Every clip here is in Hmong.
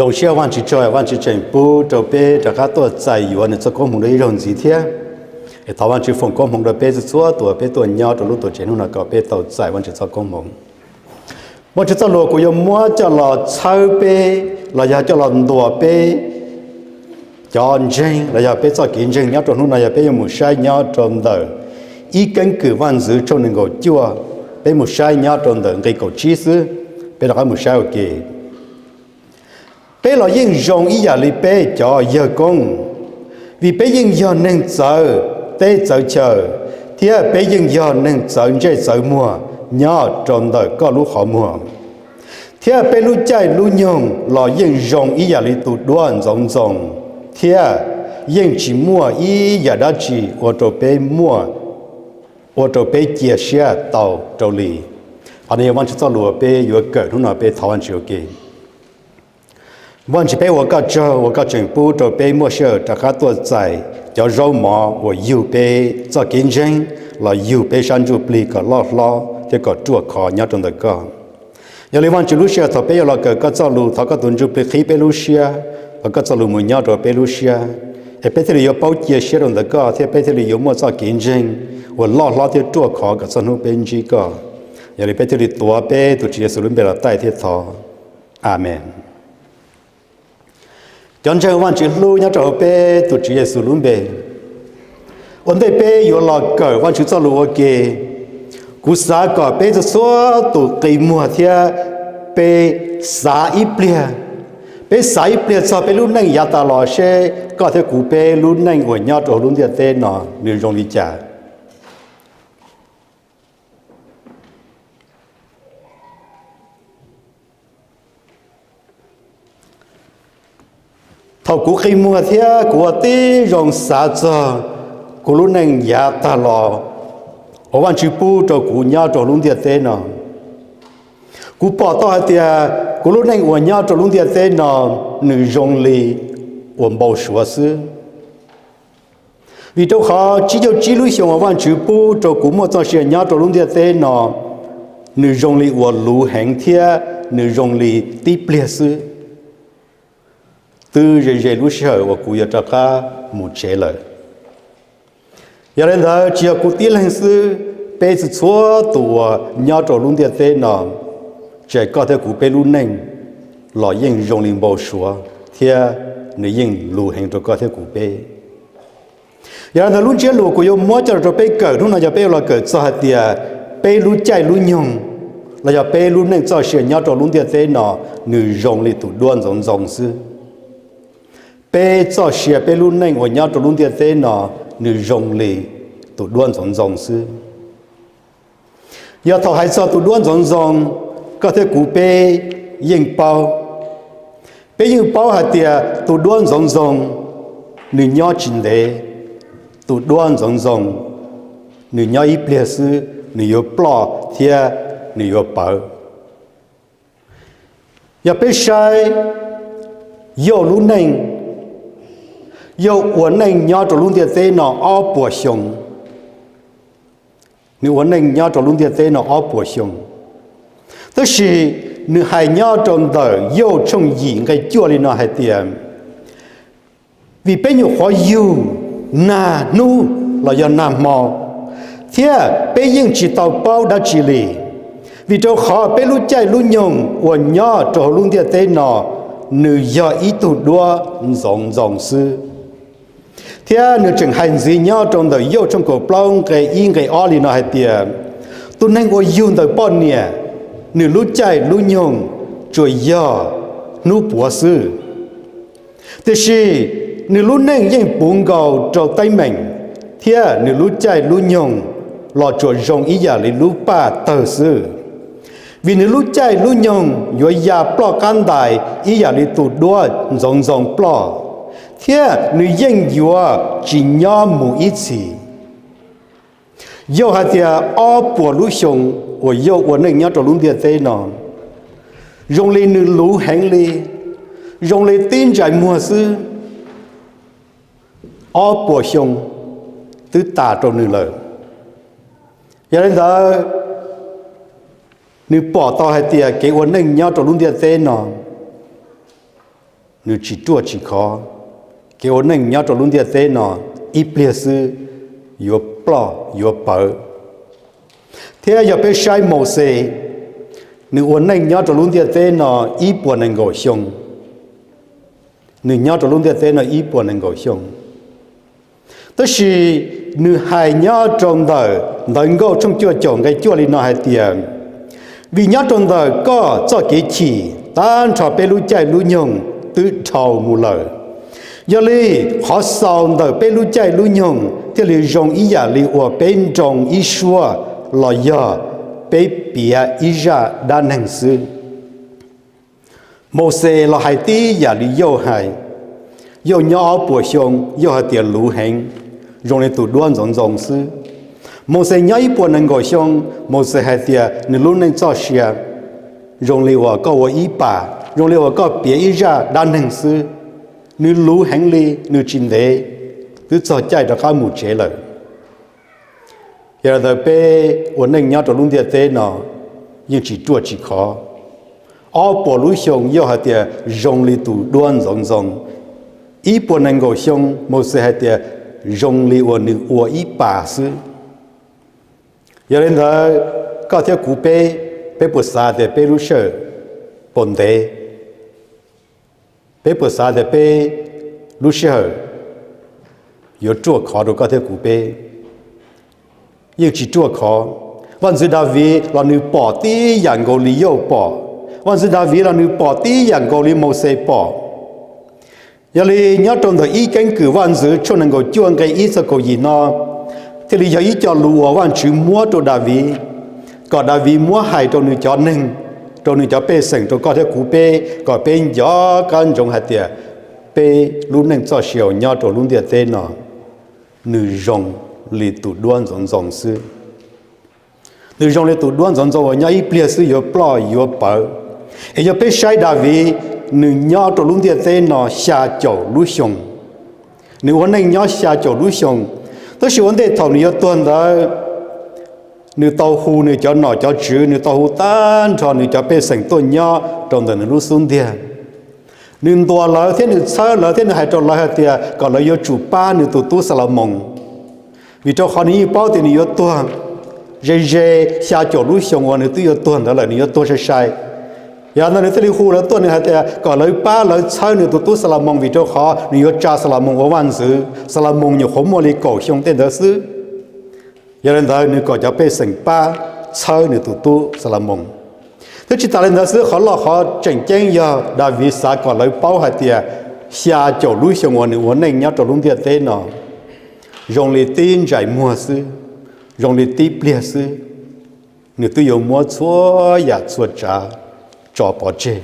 Zoo siab Vaajtswv tsaug, Vaajtswv tseem pub rau peb rov qab tuaj txais yuav nws txoj koob hmoov dua ib zaug ntxiv thiab. Es thov Vaajtswv foom koob hmoov rau peb txhua txhua tus peb tuaj nyob rau lub tuam tsev hnub no kom peb tau txais Vaajtswv txoj koob hmoov. Vaajtswv txoj lus kuv yuav muab coj los txhawb peb los yog coj los ntuas peb cov ntseeg los yog peb txoj kev ntseeg nyob rau hnub no yog peb yuav mus saib nyob rau ntawm Ib Keeb kwm Vaj ntxwv tshooj nees nkaum cuaj, peb mus saib nyob rau ntawm nqe kaum tsib xwb. Peb rov qab mus saib ua ke. Peb los yeej zoo ib yam li peb cov yawg koob, vim peb yeej yog neeg txawv teb txawv chaw, thiab peb yeej yog neeg txawv ntsej txawv muag nyob rau ntawm koj lub qhov muag. Thiab peb lub caij lub nyoog los yeej zoo ib yam li tus duab ntxoov ntxoo, thiab yeej tsis muaj ib yam dab tsi ua rau peb muaj, ua rau peb cia siab tau rau li. Qhov no yog Vaajtswv txoj lus peb yuav kawm hnub no, peb thov Vaajtswv ua ke. Vaajtswv, peb ua koj tsaug uas koj tseem pub rau peb muaj sij hawm rov qab tuaj txais cov zaub mov uas yug peb txoj kev ntseeg los yug peb sab ntsuj plig kom loj hlob thiab kom ruaj khov nyob rau ntawm koj. Yog li Vaajtswv, lub sij hawm thaum peb yuav los kawm koj txoj lus, thov koj tus ntsuj plig qhib peb lub siab, thov koj txoj lus mus nyob rau peb lub siab, es peb thiaj li yuav paub cia siab rau ntawm koj thiab peb thiaj li yuav muaj txoj kev ntseeg uas loj hlob thiab ruaj khov kom txog hnub peb ntsib koj. Yog li peb thiaj li tuav peb tus Tswv Yexus lub npe los taij thiab thov. Amees. Cov ntseeg Vaajtswv hlub nyob rau hauv peb tus Tswv Yexus lub npe, ua ntej peb yuav los kawm Vaajtswv txoj lus ua ke, kuv xav kom peb txhua txhua tus qi muag thiab peb xav ib pliag, peb xav ib pliag txog peb lub neej yav tas los seb koj thiab kuv peb lub neej uas nyob rau hauv lub ntiaj teb no nws zoo li cas. Thaum kuv qi muag thiab kuv ua tib zoo xav txog kuv lub neej yav tag los uas Vaajtswv pub rau kuv nyob rau lub ntiaj teb no, kuv pom tau hais tias kuv lub neej uas nyob rau lub ntiaj teb no nws zoo li uas npau suav xwb. Vim rau qhov tsib caug tsib lub xyoo uas Vaajtswv pub rau kuv muaj txoj sia nyob rau lub ntiaj teb no, nws zoo li uas luv heev thiab nws zoo li tib pliag xwb. Twb ze ze lub sij hawm uas kuv yuav rov qab mus tsev lawm. Yog li ntawd tsis yog kuv tib leeg xwb, peb txhua txhua tus uas nyob rau lub ntiaj teb no, tsis hais koj thiab kuv peb lub neej los yeej zoo li npau suav thiab nws yeej luv heev rau koj thiab kuv peb. Yog li ntawd lub ntsiab lus kuv yuav muab coj los rau peb kawm hnub no yog peb yuav los kawm txog hais tias peb lub caij lub nyoog los yog peb lub neej txoj sia nyob rau lub ntiaj teb no nws zoo li tus duab ntxoov ntxoo xwb. Peb txoj sia peb lub neej uas nyob rau lub ntiaj teb no nws zoo li tus duab ntxoov ntxoo xwb. Yog thaum hais txog tus duab ntxoov ntxoo, koj thiab kuv peb yeej paub. Peb yeej paub hais tias tus duab ntxoov ntxoo nws nyob tsis ntev, tus duab ntxoov ntxoo nws nyob ib pliag xwb nws yuav ploj thiab nws yuav pawv. Yog peb saib Yauj lub neej, Yauj ua neej nyob rau lub ntiaj teb no ob puas xyoo. Nws ua neej nyob rau lub ntiaj teb no ob puas xyoo, tab sis nws hais nyob rau ntawm Yauj tshooj yim nqe cuaj li no hais tias, vim peb nyuam qhuav yug nag hnub los yog nag hmo, thiab peb yeej tsis tau paub dab tsi li, vim rau qhov peb lub caij lub nyoog uas nyob rau hauv lub ntiaj teb no nws yog ib tug duab ntxoov ntxoo xwb. Thiab nws tseem hais ntxiv nyob rau ntawm Yauj tshooj kaum plaub nqe ib nqe ob li no hais tias, tus neeg uas yug ntawm poj niam, nws lub caij lub nyoog tsuas yog hnub puav xwb, tiam sis nws lub neej yeej puv nkaus rau teeb meem, thiab nws lub caij lub nyoog los tsuas zoo ib yam li lub paj tawg xwb. Vim nws lub caij lub nyoog yuav ya ploj qab ntais ib yam li tus duab ntxoov ntxoo ploj, thiab nws yeej yuav tsis nyob mus ib txhis. Yauj hais tias ob puas lub xyoo uas Yauj ua neej nyob rau lub ntiaj teb no zoo li nws luv heev li, zoo li tib ntsais muag xwb. Ob puas xyoo twb tas rau nws lawm. Yog li ntawd, nws pom tau hais tias kev ua neej nyob rau lub ntiaj teb no nws tsis ruaj tsis khov. Kev ua neej nyob rau lub ntiaj teb no ib pliag xwb yuav ploj yuav pawv. Thiab yog peb saib Mauxes, nws ua neej nyob rau lub ntiaj teb no ib puas nees nkaum xyoo. Nws nyob rau lub ntiaj teb no ib puas nees nkaum xyoo. Tab sis nws hais nyob rau ntawm Ntawv Nkauj tshooj cuaj caum nqe cuaj li no hais tias, vim nyob rau ntawm koj txoj kev chim tag nrho peb lub caij lub nyoog twb dhau mus lawm. Yog li, qhov xaus ntawm peb lub caij lub nyoog thiaj li zoo ib yam li uas peb nroo ib suab los yog peb piav ib zaj dab neeg xwb. Mauxes los hais tib yam li Yauj hais. Yauj nyob ob puas xyoo, Yauj hais tias luv heev, zoo li tus duab ntxoov ntxoo xwb. Mauxes nyob ib puas nees nkaum xyoo, Mauxes hais tias nws lub neej txoj sia zoo li uas koj ua ib pas, zoo li uas koj piav ib zaj dab neeg xwb. Nws luv heev li, nws tsis ntev twb txog caij rov qab mus tsev lawm. Yog li ntawd peb ua neej nyob rau lub ntiaj teb no yeej tsis ruaj tsis khov. Ob puas lub xyoo Yauj hais tias zoo li tus duab ntxoov ntxoo. Ib puas nees nkaum xyoo Mauxes hais tias zoo li uas nws ua ib pas xwb. Yog li ntawd, koj thiab kuv peb, peb puas xav tias peb lub sij hawm puas ntev? Peb puas xav tias peb lub sij hawm yuav ruaj khov rau koj thiab kuv peb? Yeej tsis ruaj khov. Vaj ntxwv Daviv los nws pom tib yam nkaus li Yauj pom. Vaj ntxwv Daviv los nws pom tib yam nkaus li Mauxes pom. Yog li nyob rau ntawm ib Keeb kwm Vaj ntxwv tshooj nees nkaum cuaj nqe ib txog kaum yim no, thiaj li yog ib co lus uas Vajtswv muab rau Daviv, kom Daviv muab hais rau nws cov neeg, rau nws cov pej xeem, rau koj thiab kuv peb, kom peb nco qab ntsoov hais tias peb lub neej txoj sia uas nyob rau lub ntiaj teb no, nws zoo li tus duab ntxoov ntxoo xwb. Nws zoo li tus duab ntxoov ntxoo uas nyob ib pliag xwb yuav ploj yuav pawv. Es yog peb saib Daviv, nws nyob rau lub ntiaj teb no xya caum lub xyoo. Nws ua neej nyob xya caum lub xyoo, tab sis ua ntej thaum nws yuav tuag ntawd, nws tau hu nws cov nom cov tswv, nws tau hu tag nrho nws cov pej xeem tuaj nyob rau ntawm nws lub xub ntiag. Nws ntuas lawv thiab nws txhawb lawv thiab nws hais rau lawv hais tias kom lawv yuav tsum pab nws tus tub Xalumoos, vim rau qhov nws yeej paub tias nws yuav tuag ze ze xya caum lub xyoo uas nws twb yuav tuag ntawd lawm, nws yuav tuag sai sai. Yog li ntawd nws thiaj li hu lawv tuaj, nws hais tias kom lawv pab lawv txhawb nws tus tub Xalumoos, vim rau qhov nws yuav tsa Xalumoos ua vaj ntxwv. Xalumoos nyuam qhuav muaj li kaum xyoo tej ntawd xwb. Yog li ntawd nws kom cov pej xeem pab txhawb nws tus tub Xalumoos. Thiab tsis tas li ntawd xwb, qhov loj qhov tseem ceeb yog Daviv xav kom lawv paub hais tias xya caum lub xyoo uas nws ua neej nyob rau lub ntiaj teb no zoo li tib ntsais muag xwb, zoo li tib pliag xwb, nws twb yuav muab txhua yam txhua tsav tso pov tseg.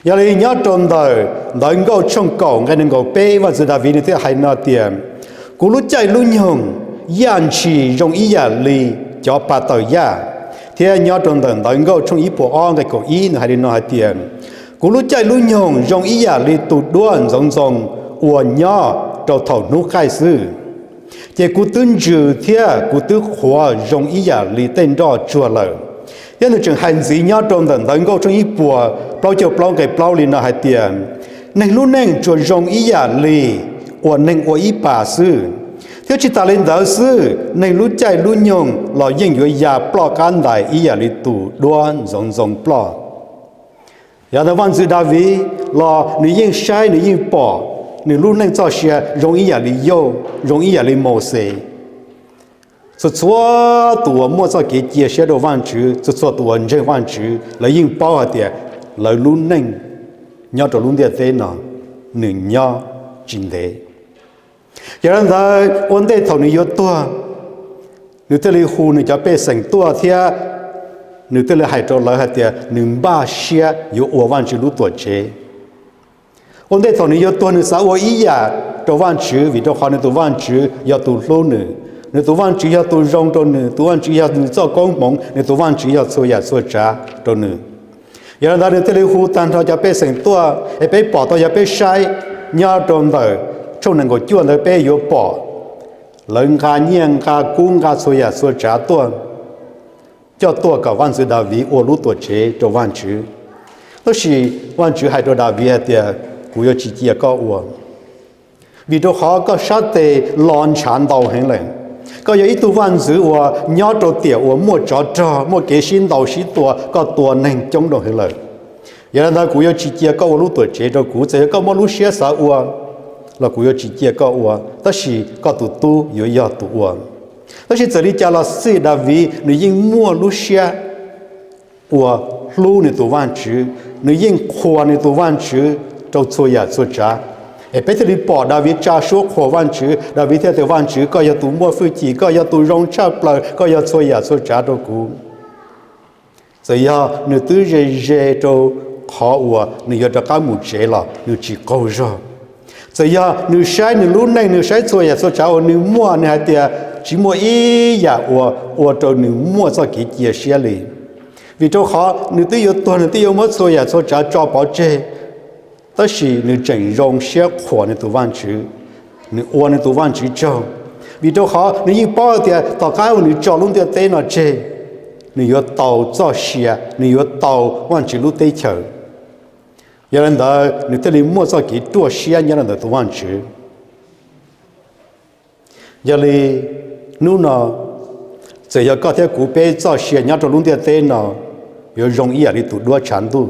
Yog li nyob rau ntawm Ntawv Nkauj tshooj kaum nqe nees nkaum peb, vaj ntxwv Daviv nws thiaj hais no tias, kuv lub caij lub nyoog yaj ntshis zoo ib yam li cov pas tawm yaj. Thiab nyob rau ntawm Ntawv Nkauj tshooj ib puas ob nqe kaum ib nws hais li no hais tias, kuv lub caij lub nyoog zoo ib yam li tus duab ntxoov ntxoo uas nyob rau thaum hnub qaij xwb. Ces kuv twb ntsws thiab kuv twb qhuav zoo ib yam li tej nroj tsuag lawm. Thiab nws tseem hais ntxiv nyob rau ntawm Ntawv Nkauj tshooj ib puas plaub caug plaub nqe plaub li no hais tias, neeg lub neej tsuas zoo ib yam li uas neeg ua ib pas xwb. Thiab tsis tas li ntawd xwb, neeg lub caij lub nyoog los yeej yuav ya ploj qab ntais ib yam li tus duab ntxoov ntxoo ploj. Yog ntawd vaj ntxwv Daviv los nws yeej saib nws yeej pom nws lub neej txoj sia zoo ib yam li Yauj, zoo ib yam li Mauxes. Txhua txhua tus uas muaj txoj kev cia siab rau Vajtswv, txhua txhua tus uas ntseeg Vajtswv, lawv yeej paub hais tias lawv lub neej nyob rau lub ntiaj teb no nws nyob tsis ntev. Yog li ntawd ua ntej thaum nws yuav tuag, nws thiaj li hu nws cov pej xeem tuaj thiab nws thiaj li hais rau lawv hais tias nws npaj siab yuav ua Vajtswv lub tuam tsev. Ua ntej thaum nws yuav tuag nws xav ua ib yam rau Vajtswv, vim rau qhov nws tus Vajtswv yog tus hlub nws, nws tus Vajtswv yog tus zoo rau nws, tus Vajtswv yog nws txoj koob hmoov, nws tus Vajtswv yog txhua yam txhua tsav rau nws. Yog li ntawd nws thiaj li hu tag nrho cov pej xeem tuaj, es peb pom tau, yog peb saib nyob rau ntawm tshooj nees nkaum cuaj ntawd peb yuav pom lawv nqa nyiaj nqa kub nqa txhua yam txhua tsav tuaj, coj tuaj kom vaj ntxwv Daviv ua lub tuam tsev rau Vajtswv. Tab sis Vajtswv hais rau Daviv hais tias, kuv yuav tsis cia koj ua, vim rau qhov koj sab tes lo ntshav ntau heev lawm. Koj yog ib tug vaj ntxwv uas nyob rau tiam uas muaj tsov rog, muaj kev sib ntaus sib tua, koj tua neeg coob dua heev lawm. Yog li ntawd kuv yuav tsis cia koj ua lub tuam tsev rau kuv. Txawm yog koj muaj lub siab xav ua los kuv yuav tsis cia koj ua, tab sis koj tus tub yuav yog tus ua. Tab sis txawm li cas los xij Daviv nws yeej muaj lub siab uas hlub nws tus Vajtswv, nws yeej qhuas nws tus Vajtswv rau txhua yam txhua tsav. Es peb thiaj li pom Daviv tsa suab qhuas Vajtswv, Daviv thiaj tias, Vajtswv, koj yog tus muaj hwj chim, koj yog tus zoo tshaj plaws, koj yog txhua yam txhua tsav rau kuv. Txawm yog nws twb ze ze rau qhov uas nws yuav rov qab mus tsev los nws tsis qaug zog. Txawm yog nws saib nws lub neej, nws saib txhua yam txhua tsav uas nws muaj, nws hais tias tsis muaj ib yam uas ua rau nws muaj txoj kev cia siab li. Vim rau qhov nws twb yuav tuag, nws twb yuav muab txhua yam txhua tsav tso pov tseg, tab sis nws tseem zoo siab qhuas nws tus Vajtswv, nws ua nws tus Vajtswv tsaug. Vim rau qhov nws yeej paub tias tom qab uas nws tso lub ntiaj teb no tseg, nws yuav tau txoj sia, nws yuav tau Vajtswv lub teb chaws. Yog li ntawd nws thiaj li muaj txoj kev ruaj siab nyob rau ntawm tus Vajtswv. Yog li hnub no, txawm yog koj thiab kuv peb txoj sia nyob rau lub ntiaj teb no yuav zoo ib yam li tus duab tshav ntuj,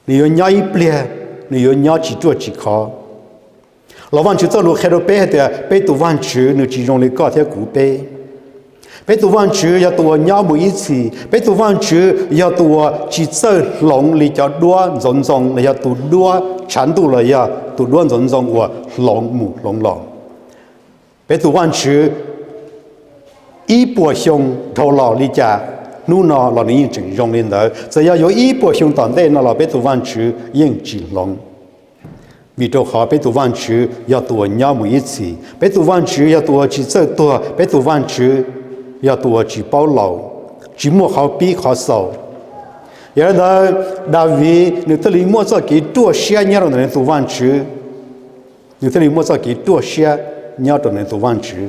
nws yuav nyob ib pliag, nws yuav nyob tsis ruaj tsis khov. Los Vajtswv txoj lus qhia rau peb hais tias peb tus Vajtswv nws tsis zoo li koj thiab kuv peb. Peb tus Vajtswv yog tus uas nyob mus ib txhis. Peb tus Vajtswv yog tus uas tsis txawj hloov li cov duab ntxoov ntxoo los yog tus duab tshav ntuj los yog tus duab ntxoov ntxoo uas hloov mus hloov los. Peb tus Vajtswv ib puas xyoo dhau los li cas, hnub no los nws yeej tseem zoo li ntawd. Txawm yog yuav ib puas xyoo tom ntej no los peb tus Vajtswv yeej tsis hloov. Vim rau qhov peb tus Vajtswv yog tus uas nyob mus ib txhis, peb tus Vajtswv yog tus uas tsis txawj tuag, peb tus Vajtswv yog tus uas tsis paub laus, tsis muaj qhov pib qhov xaus. Yog li ntawd, Daviv nws thiaj li muaj txoj kev ruaj siab nyob rau ntawm nws tus Vajtswv, nws thiaj li muaj txoj kev ruaj siab nyob rau ntawm nws tus Vajtswv.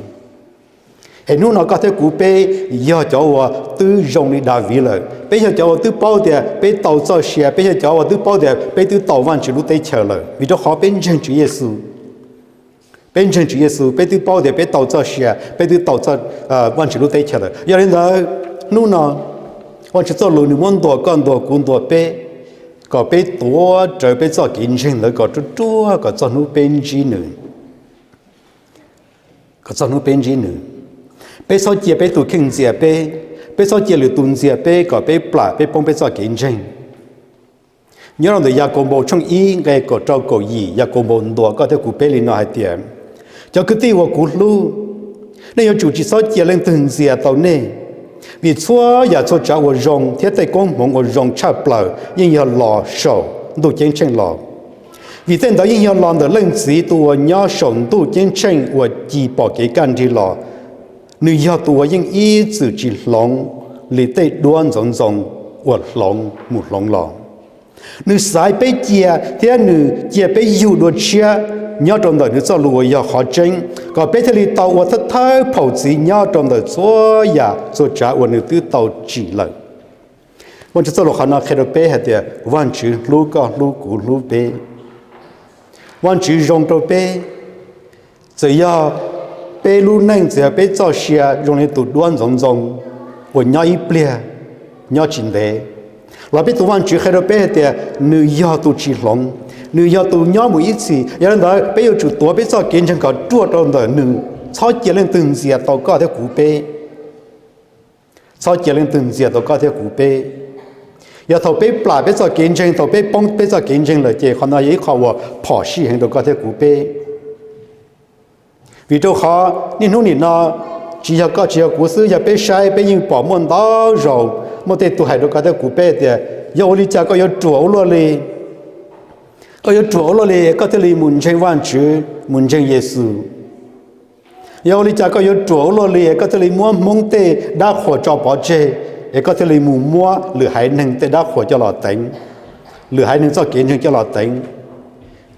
Es hnub no koj thiab kuv peb yog cov uas twb zoo li Daviv lawm, peb yog cov uas twb paub tias peb tau txoj sia, peb yog cov uas twb paub tias peb twb tau Vajtswv lub teb chaws lawm, vim rau qhov peb ntseeg Tswv Yexus. Peb ntseeg Tswv Yexus, peb twb paub tias peb tau txoj sia, peb twb tau Vajtswv lub teb chaws lawm. Yog li ntawd, hnub no Vajtswv txoj lus nws muab ntuas koj, ntuas kuv, ntuas peb, kom peb tuav rawv peb txoj kev ntseeg ntawd kom ruaj ruaj kom txog hnub peb ntsib nws. Kom txog hnub peb ntsib nws, peb txhob cia peb tus kheej ntxias peb, peb txhob cia lwm tus ntxias peb kom peb plam peb poob peb txoj kev ntseeg. Nyob rau ntawm Yakaunpaus tshooj ib nqe kaum rau kaum yim, Yakaunpaus ntuas koj thiab kuv peb li no hais tias, cov kwv tij uas kuv hlub, nej yuav tsum tsis txhob cia leej twg ntxias tau nej, vim txhua yam txhua tsav uas zoo thiab tej koob hmoov uas zoo tshaj plaws yeej yog los saum ntuj ceeb tsheej los. Vim tej ntawd yeej yog los ntawm Leej Txiv tus uas nyob saum ntuj ceeb tsheej uas ci pom kev kaj nrig los. Nws yog tus uas yeej ib txwm tsis hloov li tej duab ntxoov ntxoo uas hloov mus hloov los. Nws xaiv peb cia thiab nws cia peb yug dua tshiab nyob rau ntawm nws txoj lus uas yog qhov tseeb, kom peb thiaj li tau ua thawj thawj phaum txiv nyob rau ntawm txhua yam txhua tsav uas nws twb tau tsim lawm. Vajtswv txoj lus qhov no qhia rau peb hais tias Vajtswv hlub koj, hlub kuv, hlub peb. Vajtswv zoo rau peb. Txawm yog peb lub neej, txawm yog peb txoj sia zoo li tus duab ntxoov ntxoo uas nyob ib pliag, nyob tsis ntev, los peb tus Vajtswv qhia rau peb hais tias nws yog tus tsis hloov, nws yog tus nyob mus ib txhis. Yog li ntawd, peb yuav tsum tuav peb txoj kev ntseeg kom ruaj rau ntawm nws, txhob cia leej twg ntxias tau koj thiab kuv peb. Txhob cia leej twg ntxias tau koj thiab kuv peb. Yog thaum peb plam peb txoj kev ntseeg, thaum peb poob peb txoj kev ntseeg lawm ces qhov no yog ib qho uas phom sij heev rau koj thiab kuv peb. Vim rau qhov niaj hnub nim no, tsis yog koj tsis yog kuv xwb, yog peb saib peb yeej pom muaj ntau zaus muaj tej tug hais rau koj thiab kuv peb tias, yog ua li cas koj yuav ruam ua luaj li, koj yuav ruam ua luaj li koj thiaj li mus ntseeg Vajtswv, mus ntseeg Yexus. Yog ua li cas koj yuav ruam ua luaj li koj thiaj li muab Hmoob tej dab qhuas tso pov tseg, es koj thiaj li mus muab lwm haiv neeg tej dab qhuas coj los teev, lwm haiv neeg txoj kev ntseeg coj los teev.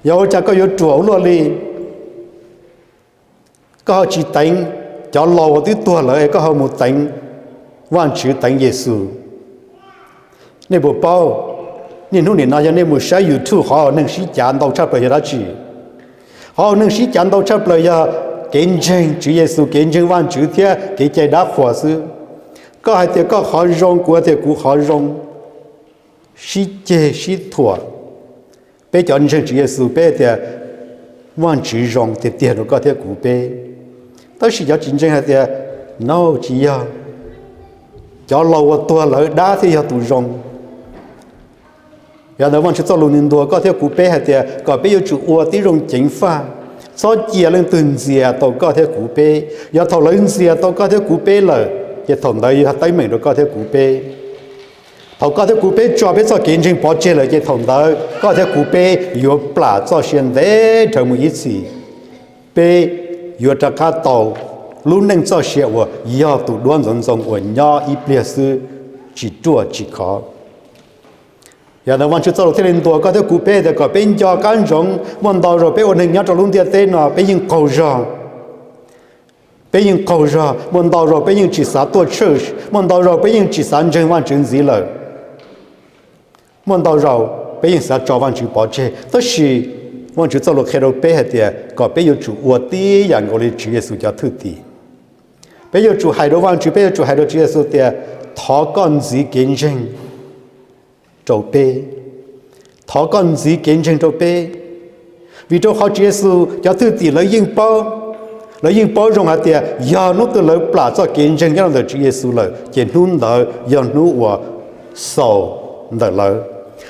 Yog ua li cas koj yuav ruam ua luaj li, koj ho tsis teev cov laus uas twb tuag lawm es koj ho mus teev Vajtswv, teev Yexus. Nej puas paub, Niaj hnub nim no yog nej mus saib YouTube, qhov hauv neeg sib cav ntau tshaj plaws yog dab tsi? Qhov hauv neeg sib cav ntau tshaj plaws yog kev ntseeg Tswv Yexus, kev ntseeg Vajtswv thiab kev cai dab qhuas xwb. Koj hais tias koj qhov zoo, kuv hais tias kuv qhov zoo, sib ceg sib thuam. Peb cov ntseeg Tswv Yexus peb tias Vajtswv zoo tiag tiag rau koj thiab kuv peb. Tab sis cov tsis ntseeg hais tias, no tsis yog, cov laus uas tuag lawv dab thiaj yog tus zoo. Yog ntawd Vajtswv txoj lus nws ntuas koj thiab kuv peb hais tias kom peb yuav tsum ua tib zoo ceev faj, txhob cia leej twg ntxias tau koj thiab kuv peb. Yog thaum lawv ntxias tau koj thiab kuv peb lawm, ces thaum ntawd yog teeb meem rau koj thiab kuv peb. Thaum koj thiab kuv peb tso peb txoj kev ntseeg pov tseg lawm ces thaum ntawd koj thiab kuv peb yuav plam txoj sia ntev dhawv mus ib txhis. Peb yuav rov qab tau lub neej txoj sia uas yog tus duab ntxoov ntxoo uas nyob ib pliag xwb, tsis ruaj tsis khov. Yog ntawd Vajtswv txoj lus thiaj li ntuas koj thiab kuv peb tias kom peb nco qab ntsoov, muaj ntau zaus peb ua neeg nyob rau lub ntiaj teb no peb yeej qaug zog. Peb yeej qaug zog, muaj ntau zaus peb yeej tsis xav tuaj church, muaj ntau zaus peb yeej tsis xav ntseeg Vajtswv ntxiv lawm. Muaj ntau zaus peb yeej xav tso Vajtswv pov tseg, tab sis Vajtswv txoj lus qhia rau peb hais tias kom peb yuav tsum ua tib yam nkaus li Tswv Yexus cov thwj tim. Peb yuav tsum hais rau Vajtswv, peb yuav tsum hais rau Tswv Yexus tias, thov koj ntxiv kev ntseeg rau peb. Thov koj ntxiv kev ntseeg rau peb. Vim rau qhov Tswv Yexus cov thwj tim lawv yeej paub, lawv yeej paub zoo hais tias yog hnub twg lawv plam txoj kev ntseeg nyob rau ntawm Tswv Yexus lawm ces hnub ntawd yog hnub uas xaus ntawm lawv.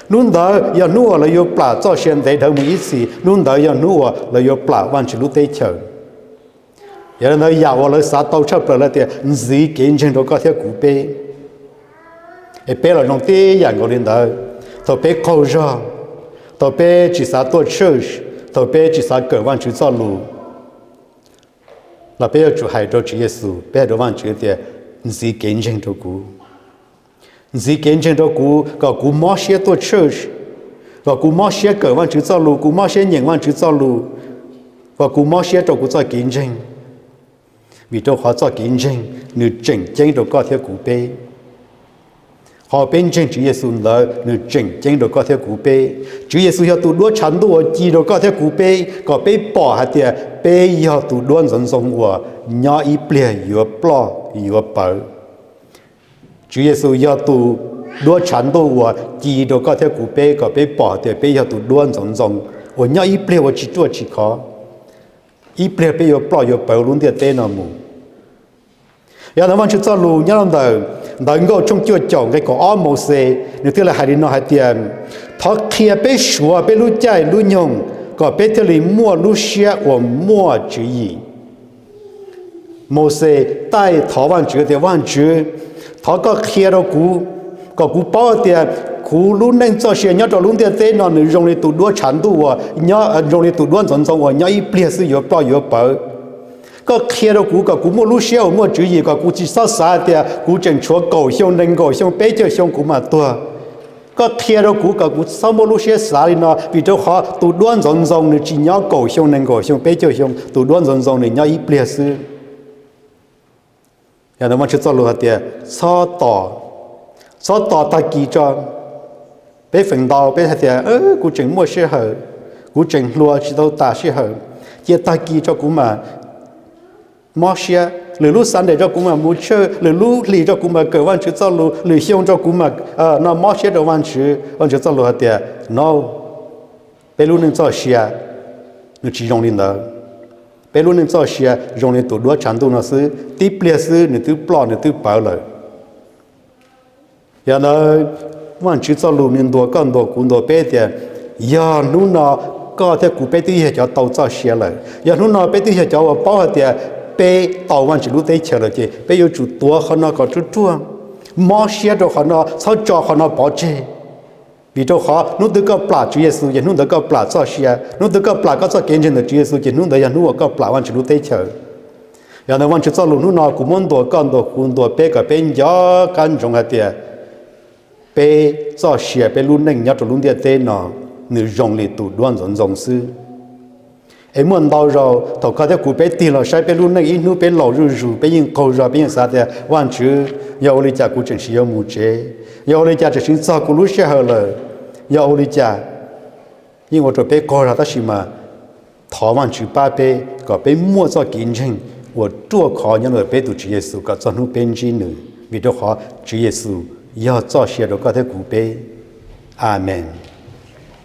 Hnub ntawd yog hnub uas lawv yuav plam txoj sia ntev dhawv mus ib txhis, hnub ntawd yog hnub uas lawv yuav plam Vajtswv lub teb chaws. Yog li ntawd yam uas lawv xav tau tshaj plaws lawv tias ntxiv kev ntseeg rau koj thiab kuv peb. Es peb los zoo tib yam nkaus li ntawd. Thaum peb qaug zog, thaum peb tsis xav tuaj church, thaum peb tsis xav kawm Vajtswv txoj lus, los peb yuav tsum hais rau Tswv Yexus, peb hais rau Vajtswv tias, ntxiv kev ntseeg rau kuv. Ntxiv kev ntseeg rau kuv kom kuv mob siab tuaj church, kom kuv mob siab kawm Vajtswv txoj lus, kuv mob siab nyeem Vajtswv txoj lus, kom kuv mob siab rau kuv txoj kev ntseeg. Vim rau qhov txoj kev ntseeg nws tseem ceeb rau koj thiab kuv peb. Qhov peb ntseeg Tswv Yexus ntawd nws tseem ceeb rau koj thiab kuv peb. Tswv Yexus yog tus duab tshav ntuj uas ci rau koj thiab kuv peb kom peb pom hais tias peb yog tus duab ntxoov ntxoo uas nyob ib pliag yuav ploj yuav pawv. Tswv Yexus yog tus duab tshav ntuj uas ci rau koj thiab kuv peb kom peb pom tias peb yog tus duab ntxoov ntxoo uas nyob ib pliag uas tsis ruaj tsis khov, ib pliag peb yuav ploj yuav pawv lub ntiaj teb no mus. Yog ntawd Vajtswv txoj lus nyob rau ntawm Ntawv Nkauj tshooj cuaj caum nqe kaum ob Mauxes nws thiaj li hais li no hais tias, thov qhia peb suav peb lub caij lub nyoog kom peb thiaj li muaj lub siab uas muaj tswv yim. Mauxes taij thov Vajtswv tias, Vajtswv, thov koj qhia rau kuv, kom kuv paub tias kuv lub neej txoj sia nyob rau lub ntiaj teb no nws zoo li tus duab tshav ntuj uas, zoo li tus duab ntxoov ntxoo uas nyob ib pliag xwb yuav ploj yuav pawv. Koj qhia rau kuv kom kuv muaj lub siab uas muaj tswv yim, kom kuv tsis txhob xav tias kuv tseem tshuav kaum xyoo, nees nkaum xyoo, peb caug xyoo kuv mam tuag. Koj qhia rau kuv kom kuv txhob muaj lub siab xav li no, vim rau qhov tus duab ntxoov ntxoo nws tsis nyob kaum xyoo, nees nkaum xyoo, peb caug xyoo, tus duab ntxoov ntxoo nws nyob ib pliag xwb. Yog ntawd Vajtswv txoj lus hais tias, txhob tos, txhob tos tag kis tso. Peb feem ntau peb hais tias, kuv tseem muaj sij hawm, kuv tseem hluas tsis tau tas sij hawm, cia tag kis tso kuv mam mob siab, lwm lub Sunday tso kuv mam mus church, lwm lub hlis tso kuv mam kawm Vajtswv txoj lus, lwm xyoo tso kuv mam no mob siab rau Vajtswv. Vajtswv txoj lus hais tias, no, peb lub neej txoj sia nws tsis zoo li ntawd. Peb lub neej txoj sia zoo li tus duab tshav ntuj no xwb, tib pliag xwb nws twb ploj nws twb pawv lawm. Yog ntawd Vajtswv txoj lus nws ntuas koj ntuas kuv ntuas peb tias, yog hnub no koj thiab kuv peb twb yog cov tau txoj sia lawm, yog hnub no peb twb yog cov uas paub hais tias peb tau Vajtswv lub teb chaws lawm ces peb yuav tsum tuav qhov no kom ruaj ruaj, mob siab rau qhov no, txhob tso qhov no pov tseg. Vim rau qhov hnub twg koj plam Tswv Yexus ces hnub ntawd koj plam txoj sia, hnub twg koj plam koj txoj kev ntseeg ntawm Tswv Yexus ces hnub ntawd yog hnub uas koj plam Vajtswv lub teb chaws. Yog ntawd Vajtswv txoj lus hnub no kuv muab ntuas koj ntuas kuv ntuas peb kom peb nco qab ntsoov hais tias peb txoj sia peb lub neej nyob rau lub ntiaj teb no nws zoo li tus duab ntxoov ntxoo xwb. Es muaj ntau zaus thaum koj thiab kuv peb tig los saib peb lub neej ib hnub peb laus zuj zus peb yeej qaug zog peb yeej xav tias Vajtswv, yog ua li cas kuv tseem tsis yuav mus tsev, yog ua li cas tseem tsis txog kuv lub sij hawm lawm, Yog ua li cas yeej ua rau peb qaug zog, tab sis mas thov Vajtswv pab peb kom peb muaj txoj kev ntseeg uas ruaj khov nyob ntawm peb tus Tswv Yexus kom txog hnub peb ntsib nws, vim rau qhov Tswv Yexus yog txoj sia rau koj thiab kuv peb. Amees.